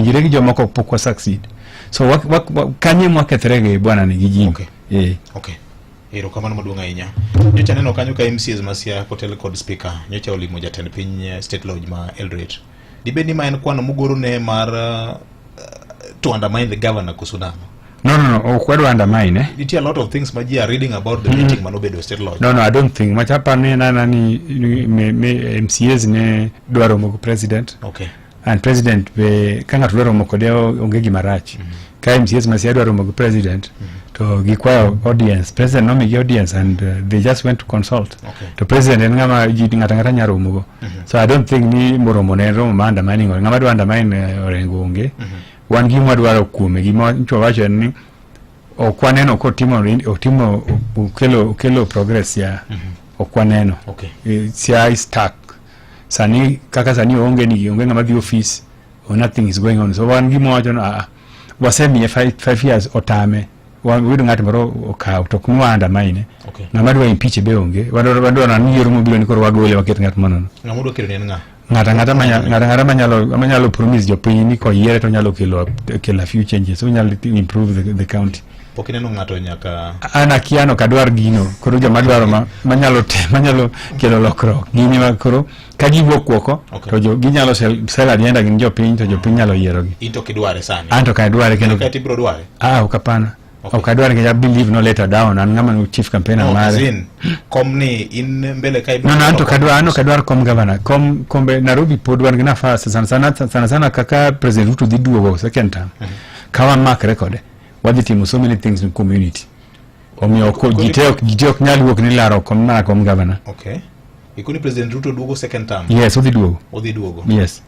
Winjre gi jomoko pok wa succeed. So wa, kanye mwakethre gi bwana ni gi Jim. Eh. Okay. Erokamano maduong' ahinya. Nyocha neno kanyo ka MCAs ma Siaya kotel kod speaker nyocha olimo jatend piny State Lodge ma Eldoret. Dibed ni ma en kwano mugoro ne mar to undermine the governor koso nang'o? No, ok wadwa undermine, eh. Nitie a lot of things ma ji are reading about the meeting manobedo State Lodge. No, I don't think. Machapa ne nana ni me MCAs ne dwaro romo gi president. And president be ka ng'ato dwaro romo kode onge gima rach. Ka MCAs ma Siaya dwaro romo gi president to gikwayo audience. President nomigi audience and they just went to consult. To president en ng'ama ji ng'ato ang'ata nyalo romogo. So I don't think ni moromo ne en romo ma undermining. Ng'ama dwa undermine Orengo onge. Wan gima wadwaro kuome, gima nyocha wawacho en ni ok waneno kotimo otimo okelo progress ya ok waneno. Siaya is stuck sani, kaka sani onge ni onge ng'ama dhi office or nothing is going on. So wan gima wacho no, wasemiye 5 years otame, wayudo ng'at moro okaw to ok nwa undermine. Ng'ama dwa impeach be onge. Wadwaro ni yiero mobiro ni koro wagole, waket ng'at manono. Ng'ama udwa kelo ni en ng'a? Ng'ata ng'ata manyalo promise jopiny ni koyiere to nyalo kelo a few changes, onyalo improve the county. Pok ineno ng'ato nyaka An akia no kadwar gino. Koro joma dwaro ma manyalo kelo lokruok gini ma koro ka giwuok oko to jo ginyalo sell agenda gin jopiny to jopiny nyalo yierogi. In to kidware sani. An to kadware kendo. Kae tibiro dware. Ah, ok, hapana. Ok adware nikech I believe no later down an ng'ama no chief campaigner No, as mare. in, kom ni in mbele ka ibiro No, an to kadwar, an ok adwar kom governor. Kom kombe Nairobi pod wan gi nafas sana sana sana sana kaka President Ruto dhi duogo second term. Ka wamakre kode, wadhi timo so many things in community. Omiyo ji te ok nyal wuok ni laro kom mana kom governor. Okay. Ikoni President Ruto duogo second term. Yes, odhi duogo. Odhi duogo. Yes.